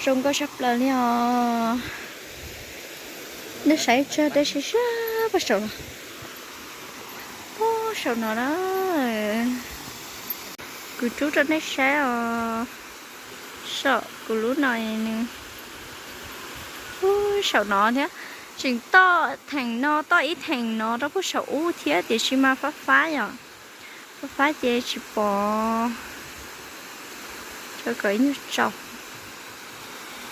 Zoo nkauj tshaj plaws li os. Nej saib tsag dej sab sab puag saum no. Puag saum no na. Kuv rub rau nej saib os. Saum kuv lub no nws puag saum no thiab. Tseem toj theem no, toj ib theem no rau puag saum ub thiab, tiam sis mas fab fab yom. Fab fab ces tsis pom. Tso kom ib nyuag tsaus.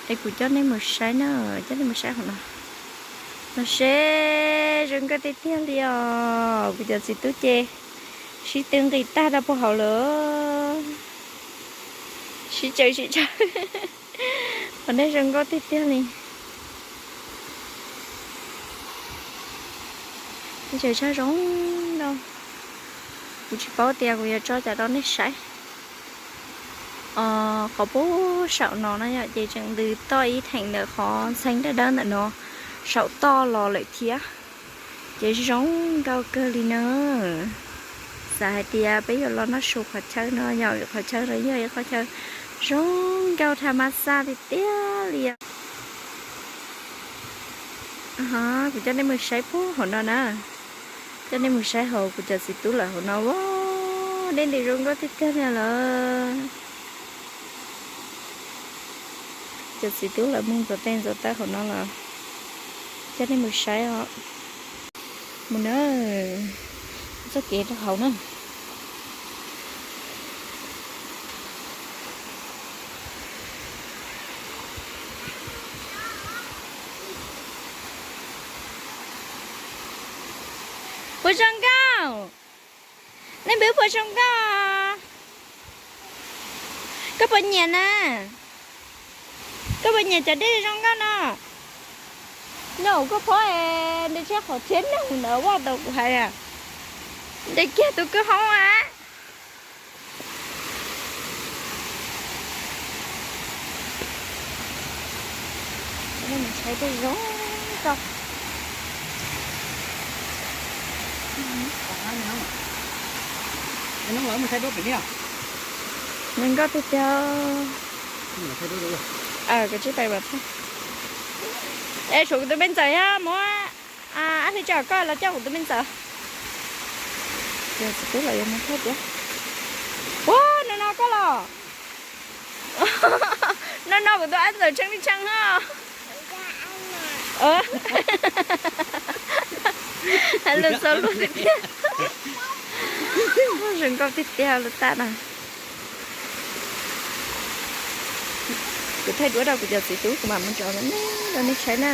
Es kuv coj nej mus saib na, coj nej mus saib hauv no. No seb zoo nkauj tiag tiag li os. Kuv cov txiv tub ces sib tw nqis tag rau puag hauv lawm. Sib tsaws sib tsaws. Qhov nej zoo nkauj tiag tiag li. Tsaws tshaj zoo nkauj. Kuv tsis paub tias kuv yuav tso cas rau nej saib. Qhov puag saum no na yom, ces tseem ntws toj ib theem ntawm qhov ntxhee dawb dawb ntawm no saum toj los lawm thiab. Ces zoo nkauj kawg li na. Xav hais tias peb yuav los noj su qhov chaw no yom, qhov chaw no yog ib qhov chaw zoo nkauj tha mas xaj tiag tiag li. Kuv coj nej mus saib puag hauv no na. Coj nej mus saib hauv kuv cov txiv tub lawv hauv no, dej ntws zoo nkauj tiag tiag li lawm. Cov txiv tub lawv mus ntxuav tes ntxuav taw hauv no los coj nej mus saib os. Mus na, txoj kev rau hauv na. Puas zoo nkauj? Nej npawb puas zoo nkauj? Koj puas nyiam na? Koj puas nyiam cov dej zoo nkauj no? Nyob hauv koj phob es nte tshiab qhov tshiab neeg ntawd vaj tau kuv hais, nte kiag tus kwj hoob a. Ntshai tej zoo nkauj. Zoo nkauj tiag tiag. Koj tsib pais, es tshuav kuv tus me ntxawm thiab, muab ab hwj tso koj los coj kuv tus me ntxawm. Txiv tub los yuav mus thauj tias, ua no no koj los. No no kuv tus ab ntxawm tshee li tshee ho. Hais lus txog luag tiag tiag. Zoo nkauj tiag tiag lub tag na. Kuv thaij duab rau kuv cov txiv tub kuv mam mus tso rau nej saib na.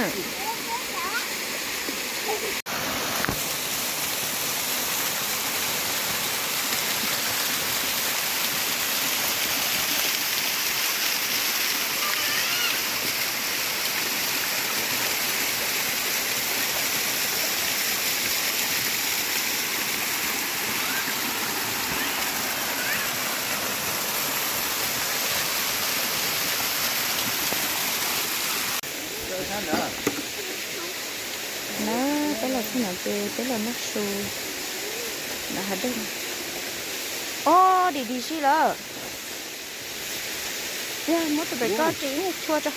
Na, peb los txog no ces peb los noj su ntawm hav dej. Ob, dim dim si lawm. Yog muab tus pem koj tsis ib nyuag chua tso.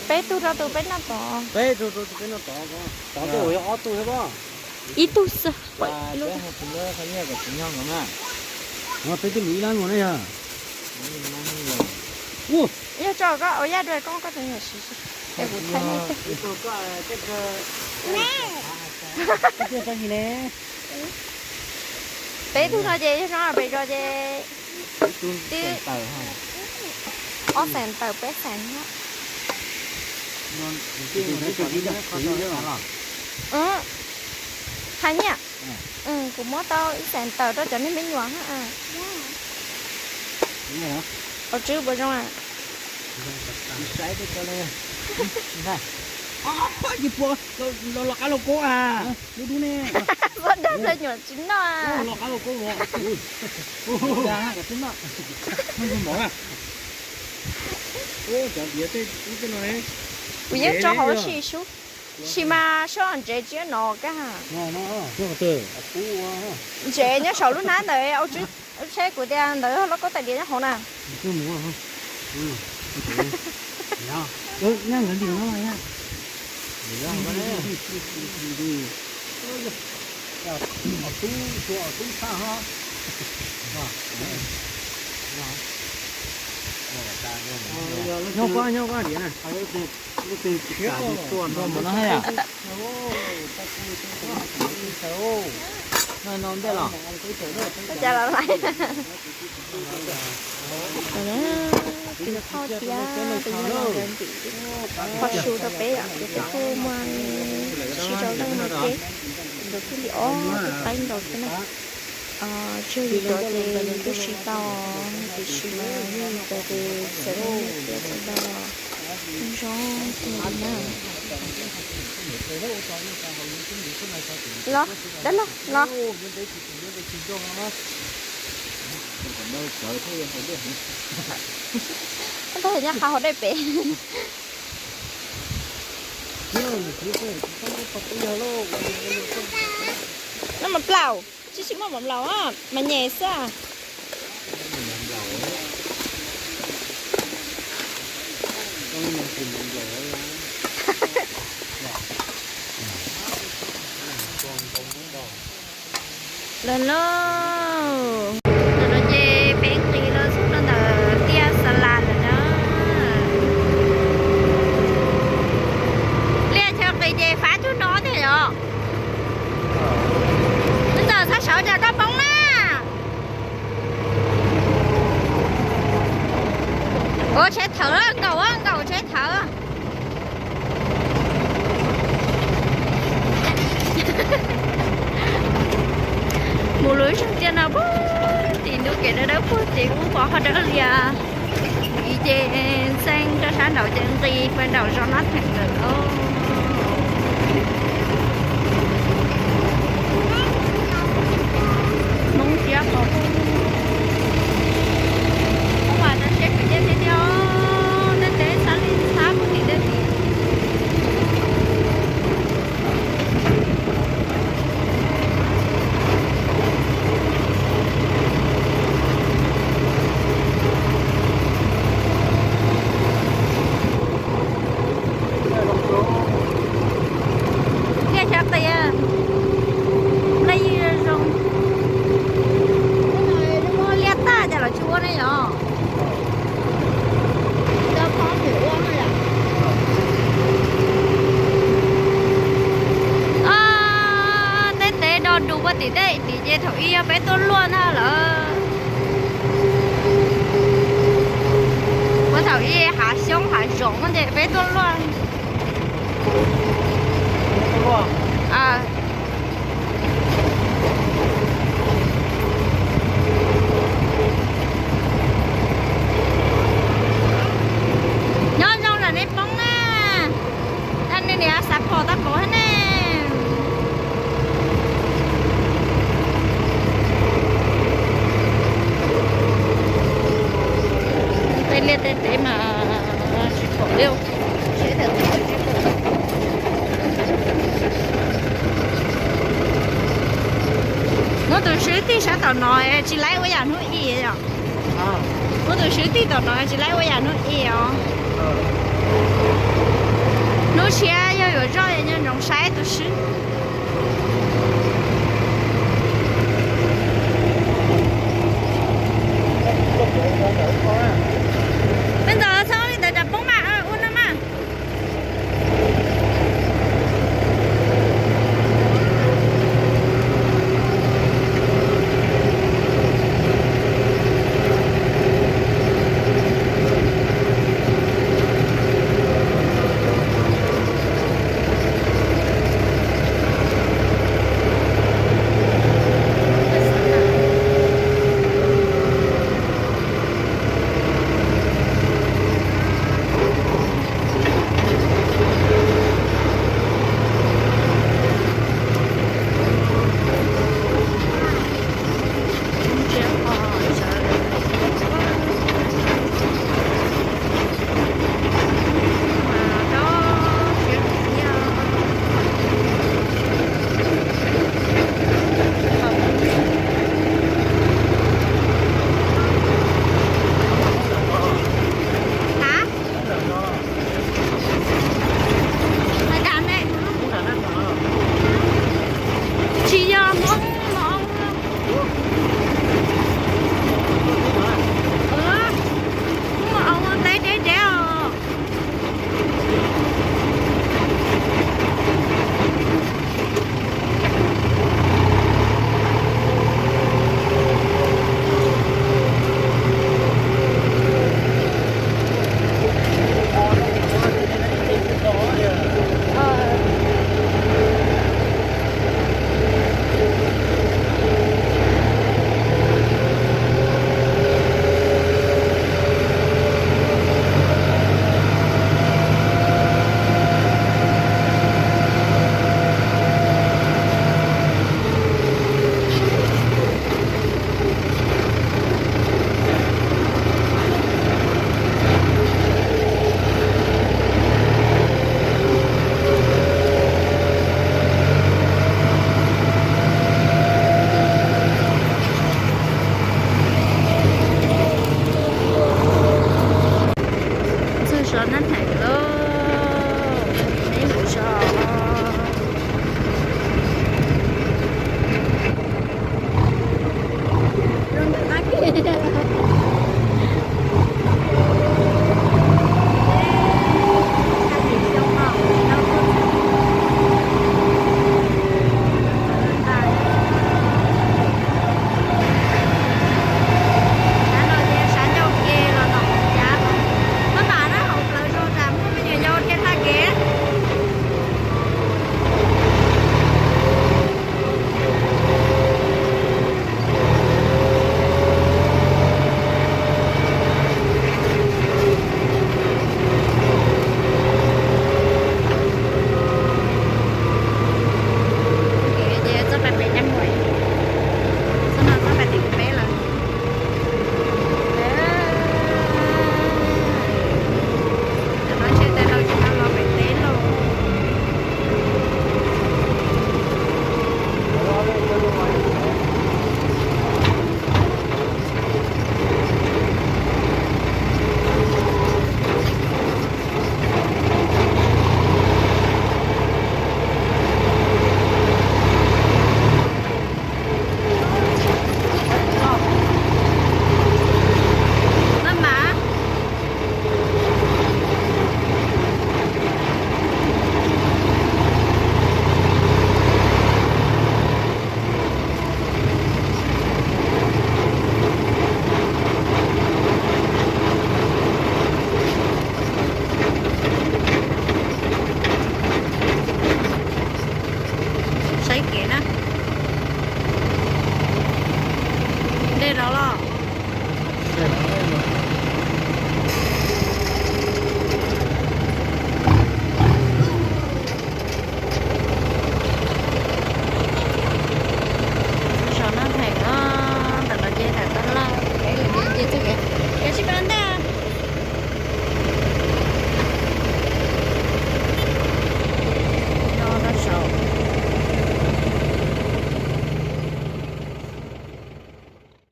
Peb tug rau tus peb noj tod. Ib tug xwb. Peb tug lus ib lab mus na yog. Yog tso koj ua yaj dua koj, koj tus me nyuam siv es kuv thaij nej. Peb tug no ces yog zoo pem zos ces twb ob xees tawm peb xees thiab. Hais nyiaj, kuv muab tau ib xees tawm rau cov niag me nyuam. Au tswb puas zoo a? Los qab lauj kaub a, lub dub ne. Poj dab ntxhais nyuam tsis noj a. Los qab lauj kaub los. Kuv yeej tso hauv si sub, sis mas soj ntsev tsis nov kag. Ntsev nyob saum lub hnab ntawd au tswb. Tsheb kuv tias ntawd loj koj tais diav nyob hauv na. Nyob koj, nyob koj diav na. Tua no no ntej los. Ua cas los laiv. Tus thoj thiab tus yawg laus nkawd ntim qho su rau peb yom, ces peb kuj muaj tsib rau leej no ces nkawd kuj ntim ob tug qaib nkaus thiab na. Tseg li cov ces twb tsis tau, tiam sis mas yog li cov ces txawm leej twg thiab tsis tau los zoo kawg li na. Los, dab los, los. Ntag nyob qhov hauv dej pem. No mas plaus, tsis tsis muaj mov nplaum mas nyem xwb. Los lauj, tam no ces peb nqis los txog rau ntawm tiaj xa las lawm na. Liaj chaw nqis ces fab cug no tiag yom. Ntxawm txhob sawv, cas koj poob na. Ua tsheb thawv, nkaum nkaum tsheb thawv. Mus lub zog tiaj no puag tim ntu kev dawb dawb puag tim ub pov hov dawb lias. Ib ce ntxeeb rau sab nraud ces nqis pais nraum zos Nab Theem lawm lauj. Hmoob siab qhov, Hmoob mas rau siab khwv nyiaj tiag tiag, ntiaj teb txhab li txhab puag tim ntiaj teb. Liaj chaw qis, liaj tag cas los tsis ua ne yom. Ntiaj teb do dus puag tim tej tim ces thaum ub yog peb tuaj luaj ntag lawm. Puag thaum ub hav xyoob hav zoov ces peb tuaj luaj. Nyob zoo lawm nej poob na. Dab neeg niam xav pom tau npaum thiab ne. Tej liaj tej teb mas tsis pom li. Muab tus swb tig sab tom no tsis laib ua yam hnub i yom. Muab tus swb tig tom no tsis laib ua yam hnub i os. Hnub tshiab yog yuav zoj nco ntsoov saib tus swb. Peb ntawd